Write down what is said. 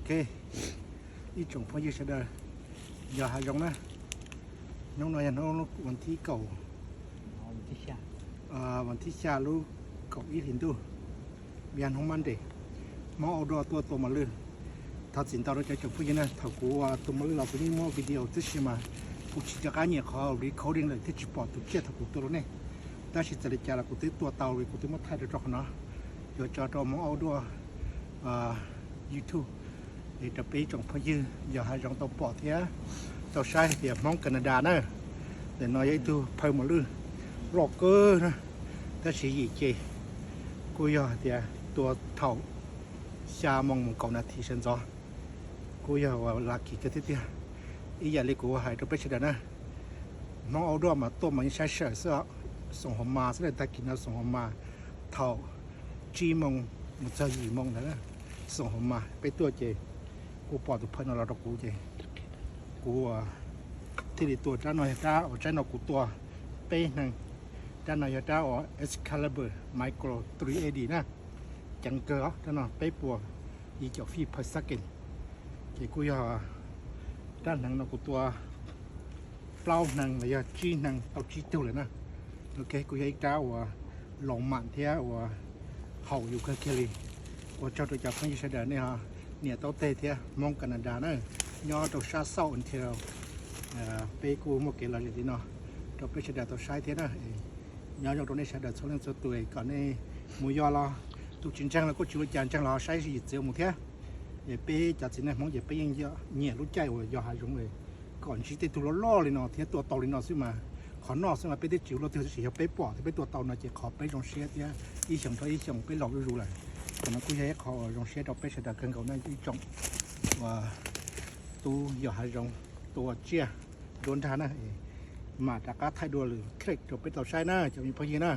Ok, ib tsoom phooj ywg sawv daws, yog hav zoov na, hnub no yog hnub vas thib kaum, vas thib xya lub kaum ib hlis ntuj, yog hnub Monday, Hmoob Au Duaj tuaj tua mos lwj. Thov txim ntau rau cov tsoom phooj ywg na, thaum kuv ua tua mos lwj los kuv yeej muab video tib si mas kuv tsis nco qab nyiam qhov recording lawm thiaj tsis pom tus tsiaj thaum kuv tua rau nej. Tab sis txawm li cas los kuv twb tua tau li, kuv twb muab thaij rau rau qhov no, yuav tso rau Hmoob Au Duaj YouTube es rau peb ib tsoom phooj ywg yog hav zoov tau pom thiab tau saib hais tias Hmoob Canada na. Ntawm no yog ib tug phaw mos lwj loj kawg na, tab sis yim ces kuj yog hais tias tua thaum xya moo mus kaum nas this sawv ntxov, kuj yog uas lucky kawg thiab tiag. Ib yam li kuv hais rau peb sawv daws na, Hmoob Au Duaj mas tuaj mas yeej saib sawm xwb, xoom hauv mas xwb, tag kis no xoom hauv mas thaum tsib moo mus txog yim moo ntawd, xoom hauv mas peb tuaj ces kuv pom tus phaw no los rau kuv ces kuv thiaj li tua. Rab no yog rab uas tsaib no kuv tua peb hneev. Rab no yog rab uas Excalibur Micro three eighty na, ceev kawg os, rab no peb puas yim caum feet per second. Ces kuj yog rab hneev no kuv tua plaub hneev los yog tsib hneev tau tsib tug lawm na. Ok, kuj yog ib rab uas laus mam thiab uas haum yus kawg kiag li. Ua tsaug rau cov phooj ywg sawv daws nej ho niam tau tej thiab Hmoob Canada na, nyob rau sab South Ontario. Peb kuj muaj kev lom zem li no rau peb sawv daws tau saib thiab na. Nyob zoo rau nej sawv daws txhua leej txhua tus, kom nej mus yos los tus tsis ntseeg los kuj tsis ua cas, ntseeg los saib yim txiv mus thiab. Es peb cov txiv neej Hmoob ces peb yeej nyiam lub caij uas yos hav zoov, kom ntsib tej tug loj loj li no thiab tua tau li no xwb mas, qhov noj xwb mas peb twb tsis ua luaj twg, tab sis yog peb pom thiab peb tua tau no ces qhov peb zoo siab thiab ib xyoos dhau ib xyoos peb laus zuj zus lawm. Qhov no kuj yog ib qho uas zoo siab rau peb sawv daws kawg nkaus na ib tsoom uas tub yos hav zoov tua tsiaj nruab nrag na. Mam rov qab thaij dua lwm clip rau peb tau saib na cov me phooj ywg na.